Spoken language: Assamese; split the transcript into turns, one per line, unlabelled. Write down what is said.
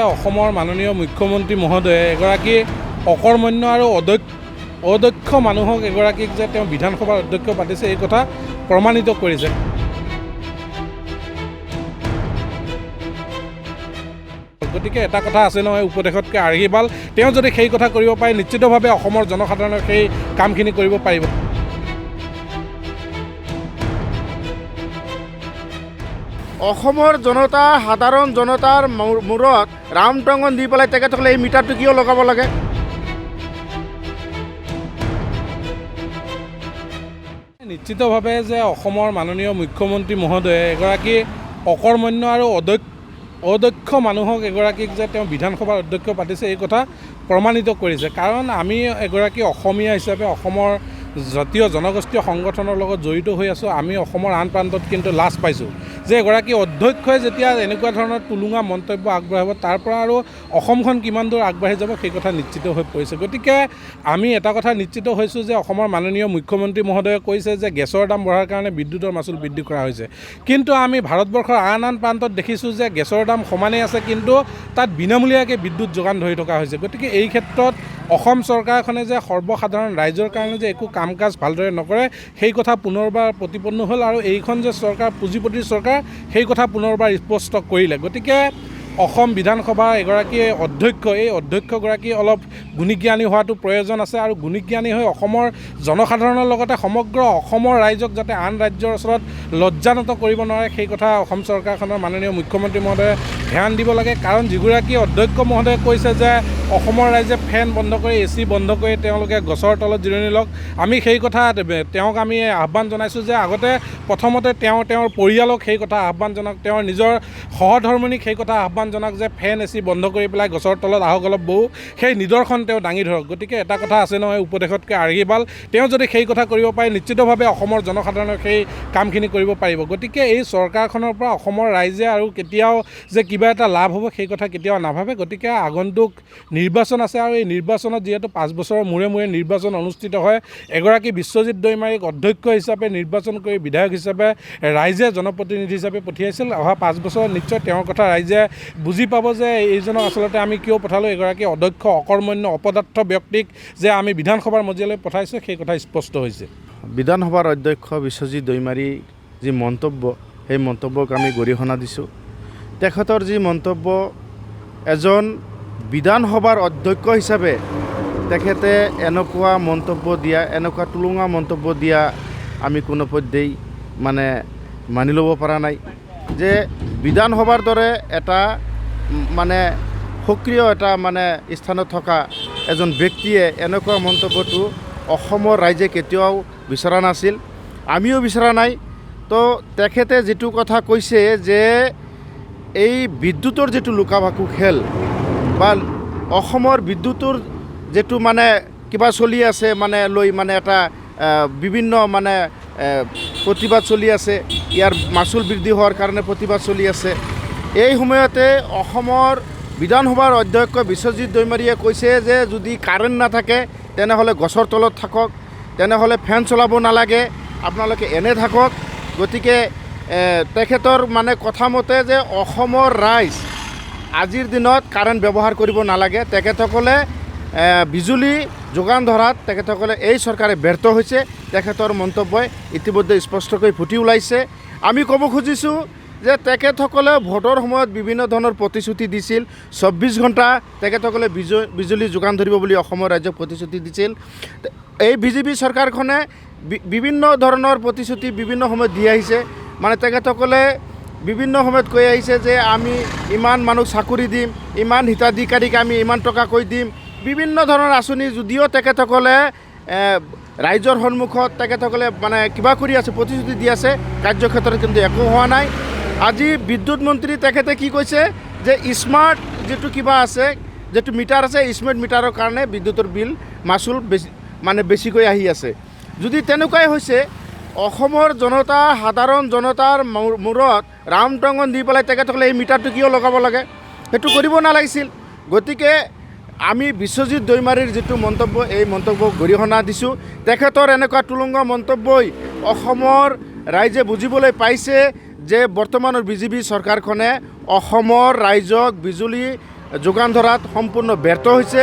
অসমৰ মাননীয় মুখ্যমন্ত্ৰী মহোদয়ে এগৰাকী অকৰ্মণ্য আৰু অদক্ষ মানুহক এগৰাকীক যে তেওঁ বিধানসভাৰ অধ্যক্ষ পাতিছে, এই কথা প্ৰমাণিত কৰিছে। গতিকে এটা কথা আছে নহয়, উপদেশতকৈ আৰ্হি ভাল। তেওঁ যদি সেই কথা কৰিব পাৰে, নিশ্চিতভাৱে অসমৰ জনসাধাৰণে সেই কামখিনি কৰিব পাৰিব।
অসমৰ জনতা, সাধাৰণ জনতাৰ মূৰত ৰামটঙন দি পেলাই তেখেতসকলে এই মিটাৰটো কিয় লগাব লাগে?
নিশ্চিতভাৱে যে অসমৰ মাননীয় মুখ্যমন্ত্ৰী মহোদয়ে এগৰাকী অকৰ্মণ্য আৰু অদক্ষ মানুহক এগৰাকীক যে তেওঁ বিধানসভাৰ অধ্যক্ষ পাতিছে, এই কথা প্ৰমাণিত কৰিছে। কাৰণ আমি এগৰাকী অসমীয়া হিচাপে অসমৰ জাতীয় জনগোষ্ঠীয় সংগঠনৰ লগত জড়িত হৈ আছোঁ। আমি অসমৰ আন প্ৰান্তত কিন্তু লাজ পাইছোঁ যে এগৰাকী অধ্যক্ষই যেতিয়া এনেকুৱা ধৰণৰ টুলুঙা মন্তব্য আগবঢ়াব, তাৰ পৰা আৰু অসমখন কিমান দূৰ আগবাঢ়ি যাব সেই কথা নিশ্চিত হৈ পৰিছে। গতিকে আমি এটা কথা নিশ্চিত হৈছোঁ যে অসমৰ মাননীয় মুখ্যমন্ত্ৰী মহোদয়ে কৈছে যে গেছৰ দাম বঢ়াৰ কাৰণে বিদ্যুতৰ মাচুল বৃদ্ধি কৰা হৈছে, কিন্তু আমি ভাৰতবৰ্ষৰ আন আন প্ৰান্তত দেখিছোঁ যে গেছৰ দাম সমানেই আছে, কিন্তু তাত বিনামূলীয়াকৈ বিদ্যুৎ যোগান ধৰি থকা হৈছে। গতিকে এই ক্ষেত্ৰত অসম চৰকাৰখনে যে সৰ্বসাধাৰণ ৰাইজৰ কাৰণে যে একো কাম কাজ ভালদৰে নকৰে, সেই কথা পুনৰবাৰ প্ৰতিপন্ন হ'ল আৰু এইখন যে চৰকাৰ পুঁজিপতিৰ চৰকাৰ, সেই কথা পুনৰবাৰ স্পষ্ট কৰিলে। গতিকে অসম বিধানসভাৰ এগৰাকী অধ্যক্ষ, এই অধ্যক্ষগৰাকী অলপ গুণীজ্ঞানী হোৱাটো প্ৰয়োজন আছে আৰু গুণীজ্ঞানী হৈ অসমৰ জনসাধাৰণৰ লগতে সমগ্ৰ অসমৰ ৰাইজক যাতে আন ৰাজ্যৰ ওচৰত লজ্জানত কৰিব নোৱাৰে, সেই কথা অসম চৰকাৰখনৰ মাননীয় মুখ্যমন্ত্ৰী মহোদয়ে ধ্যান দিব লাগে। কাৰণ যিগৰাকী অধ্যক্ষ মহোদয়ে কৈছে যে অসমৰ ৰাইজে ফেন বন্ধ কৰি, এ চি বন্ধ কৰি তেওঁলোকে গছৰ তলত জিৰণি লওক, আমি সেই কথা তেওঁক আমি আহ্বান জনাইছোঁ যে আগতে প্ৰথমতে তেওঁ তেওঁৰ পৰিয়ালক সেই কথা আহ্বান জনাওক, তেওঁৰ নিজৰ সহধৰ্মিণীক সেই কথা আহ্বান জনাওক যে ফেন এ চি বন্ধ কৰি পেলাই গছৰ তলত আহক অলপ বহু, সেই নিদৰ্শন তেওঁ দাঙি ধৰক। গতিকে এটা কথা আছে নহয়, উপদেশতকৈ আৰ্হি ভাল। তেওঁ যদি সেই কথা কৰিব পাৰে, নিশ্চিতভাৱে অসমৰ জনসাধাৰণে সেই কামখিনি কৰিব পাৰিব। গতিকে এই চৰকাৰখনৰ পৰা অসমৰ ৰাইজে আৰু কেতিয়াও যে কিবা এটা লাভ হ'ব সেই কথা কেতিয়াও নাভাবে। গতিকে আগন্তুক নিৰ্বাচন আছে আৰু এই নিৰ্বাচনত যিহেতু 5 বছৰৰ মূৰে মূৰে নিৰ্বাচন অনুষ্ঠিত হয়, এগৰাকী বিশ্বজিৎ দৈমাৰীক অধ্যক্ষ হিচাপে নিৰ্বাচন কৰি বিধায়ক হিচাপে ৰাইজে জনপ্ৰতিনিধি হিচাপে পঠিয়াইছিল। অহা 5 বছৰত নিশ্চয় তেওঁৰ কথা ৰাইজে বুজি পাব যে এইজনক আচলতে আমি কিয় পঠালোঁ, এগৰাকী অদক্ষ অকৰ্মণ্য অপদাৰ্থ ব্যক্তিক যে আমি বিধানসভাৰ মজিয়ালৈ পঠাইছোঁ, সেই কথা স্পষ্ট হৈছে।
বিধানসভাৰ অধ্যক্ষ বিশ্বজিৎ দৈমাৰীৰ যি মন্তব্য, সেই মন্তব্যক আমি গৰিহণা দিছোঁ। তেখেতৰ যি মন্তব্য, এজন বিধানসভাৰ অধ্যক্ষ হিচাপে তেখেতে এনেকুৱা মন্তব্য দিয়া, এনেকুৱা টুলুঙা মন্তব্য দিয়া আমি কোনো পধ্যেই মানি ল'ব পৰা নাই। যে বিধানসভাৰ দৰে এটা সক্ৰিয় এটা স্থানত থকা এজন ব্যক্তিয়ে এনেকুৱা মন্তব্যটো অসমৰ ৰাইজে কেতিয়াও বিচৰা নাছিল, আমিও বিচৰা নাই। তো তেখেতে যিটো কথা কৈছে যে এই বিদ্যুতৰ যিটো লুকাভাকু খেল বা অসমৰ বিদ্যুতৰ যিটো কিবা চলি আছে, লৈ এটা বিভিন্ন প্ৰতিবাদ চলি আছে, ইয়াৰ মাচুল বৃদ্ধি হোৱাৰ কাৰণে প্ৰতিবাদ চলি আছে। এই সময়তে অসমৰ বিধানসভাৰ অধ্যক্ষ বিশ্বজিৎ দৈমাৰীয়ে কৈছে যে যদি কাৰেণ্ট নাথাকে তেনেহ'লে গছৰ তলত থাকক, তেনেহ'লে ফেন চলাব নালাগে, আপোনালোকে এনে থাকক। গতিকে তেখেতৰ কথা মতে যে অসমৰ ৰাইজ আজিৰ দিনত কাৰেণ্ট ব্যৱহাৰ কৰিব নালাগে, তেখেতসকলে বিজুলী যোগান ধৰাত তেখেতসকলে এই চৰকাৰে ব্যৰ্থ হৈছে। তেখেতৰ মন্তব্যই ইতিমধ্যে স্পষ্টকৈ ফুটি ওলাইছে। আমি ক'ব খুজিছোঁ যে তেখেতসকলে ভোটৰ সময়ত বিভিন্ন ধৰণৰ প্ৰতিশ্ৰুতি দিছিল, 24 ঘণ্টা তেখেতসকলে বিজুলী যোগান ধৰিব বুলি অসমৰ ৰাইজক প্ৰতিশ্ৰুতি দিছিল। এই বিজেপি চৰকাৰখনে বিভিন্ন ধৰণৰ প্ৰতিশ্ৰুতি বিভিন্ন সময়ত দি আহিছে। তেখেতসকলে বিভিন্ন সময়ত কৈ আহিছে যে আমি ইমান মানুহ চাকৰি দিম, ইমান হিতাধিকাৰীক আমি ইমান টকাকৈ দিম, বিভিন্ন ধৰণৰ আঁচনি যদিও তেখেতসকলে ৰাইজৰ সন্মুখত তেখেতসকলে কিবা কৰি আছে, প্ৰতিশ্ৰুতি দি আছে, কাৰ্যক্ষেত্ৰত কিন্তু একো হোৱা নাই। আজি বিদ্যুৎ মন্ত্ৰী তেখেতে কি কৈছে যে স্মাৰ্ট যিটো কিবা আছে, যিটো মিটাৰ আছে, স্মাৰ্ট মিটাৰৰ কাৰণে বিদ্যুতৰ বিল মাচুল বেছি বেছিকৈ আহি আছে। যদি তেনেকুৱাই হৈছে, অসমৰ জনতা, সাধাৰণ জনতাৰ মূৰত ৰামটঙন দি পেলাই তেখেতসকলে এই মিটাৰটো কিয় লগাব লাগে, সেইটো কৰিব নালাগিছিল। গতিকে আমি বিশ্বজিৎ দৈমাৰীৰ যিটো মন্তব্য, এই মন্তব্য গৰিহণা দিছোঁ। তেখেতৰ এনেকুৱা টুলুঙা মন্তব্যই অসমৰ ৰাইজে বুজিবলৈ পাইছে যে বৰ্তমানৰ বিজেপি চৰকাৰখনে অসমৰ ৰাইজক বিজুলী যোগান ধৰাত সম্পূৰ্ণ ব্যৰ্থ হৈছে।